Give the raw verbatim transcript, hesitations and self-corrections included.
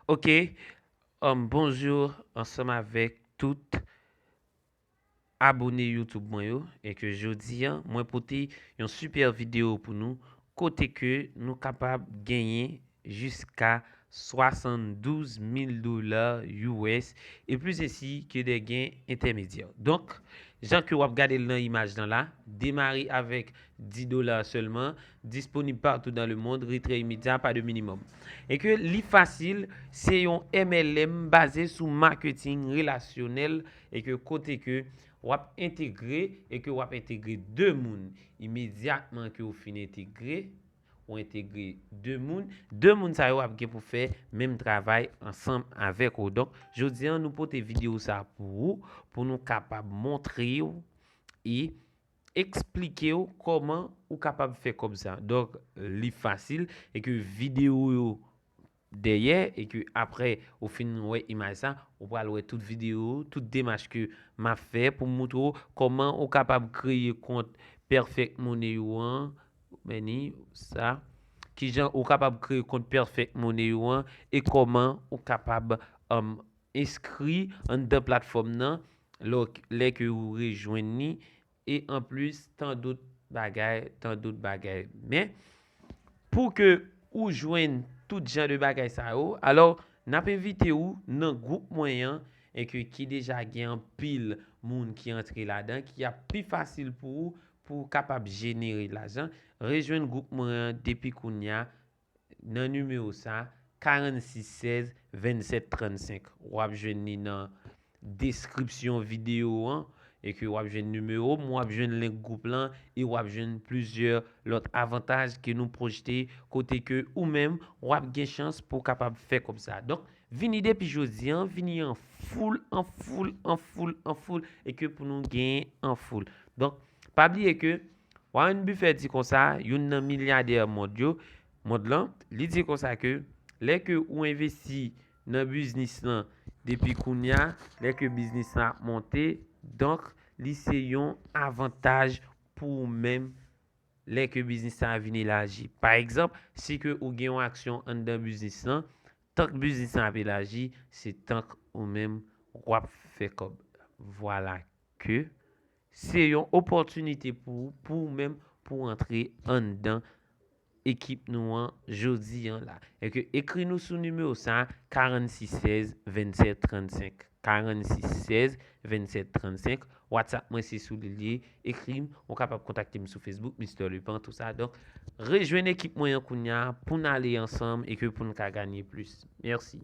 Ok, um, bonjou ansanm avèk tout abone YouTube mwen yo, e ke jodi a, mwen pote yon super video pou nou, kote ke nou kapab genyen jiska swasanndouz mil dola U S, e plis ensi ke de gen entèmedyè. Donk, jan ke w ap gade l nan imaj lan la, demare avèk dis dola sèlman, disponib partout dans le monde, retrait immédiat, pas de minimum. E ke li fasil, se yon M L M baze sou marketing relasyonèl, e ke kote ke w ap entegre, e ke w ap entegre de moun imedyatman ke w fin entegre, ou entegre de moun, de moun sa yo ap gen pou fè menm travay ansanm avèk ou. Donk, jodi a, nou pote videyo sa pou ou, pou nou kapab montre w e eksplike w kòman ou kapab fè kòb sa. Donk, li fasil, e ke videyo yo dèyè, e ke apre ou fin wè imaj sa, ou pral wè tout videyo, tout demach ke m ap fè pou moutre w kòman ou kapab kreye kont Perfect Money ou an, men ni sa, kijan ou kapab kreye kont Perfect Money ou an, e kòman ou kapab, um, enskri anndan platfòm nan, lò, lè ke ou rejwenn ni, e anplis, tan dout bagay, tan dout bagay. Men, pou ke ou jwenn tout jan de bagay sa yo, alò, n ap envite ou nan gwoup mwen an, e ke ki deja gen anpil moun ki antre ladan, ki ap pi fasil pou ou, pou w kapab jenere lajan. Rejwenn gwoup mwen an depi kounye a, nan nimewo sa, karannsis sèz vennsèt trannsenk. W ap jwenn li nan deskripsyon videyo an, e ke w ap jwenn nimewo m, w ap jwenn link gwoup lan, e w ap jwenn plizyè lòt avantaj ke nou pwojte, kote ke ou menm, w ap gen chans pou w kapab fè kòb sa. Donk, vini depi jodi a, vini an foul, an foul, an foul, an foul, e ke pou nou genyen an foul. Donk, pa bliye ke Warren Buffett di konsa, youn nan milyadè mond yo, mond lan, li di konsa ke lè ke ou envesti nan biznis lan depi kounye a, lè ke biznis lan ap monte, donk, li se yon avantaj pou ou menm lè ke biznis sa a vin elaji. Pa egzanp, si ke ou gen yon aksyon anndan biznis lan, tank biznis lan ap elaji, se tank ou menm w ap fè kòb. Vwala ke se yon opòtinite pou ou, pou ou menm, pou w antre anndan ekip nou an jodi an la. E ke ekri nou sou nimewo sa, karannsis sèz vennsèt trannsenk. Karannsis sèz vennsèt trannsenk. WhatsApp mwen se sou li l ye. Ekri m, ou kapab kontakte m sou Facebook, Mister Lepan, tou sa. Donk, rejwenn ekip mwen an kounye a pou n ale ansanm e ke pou n ka ganye plis. Mèsi.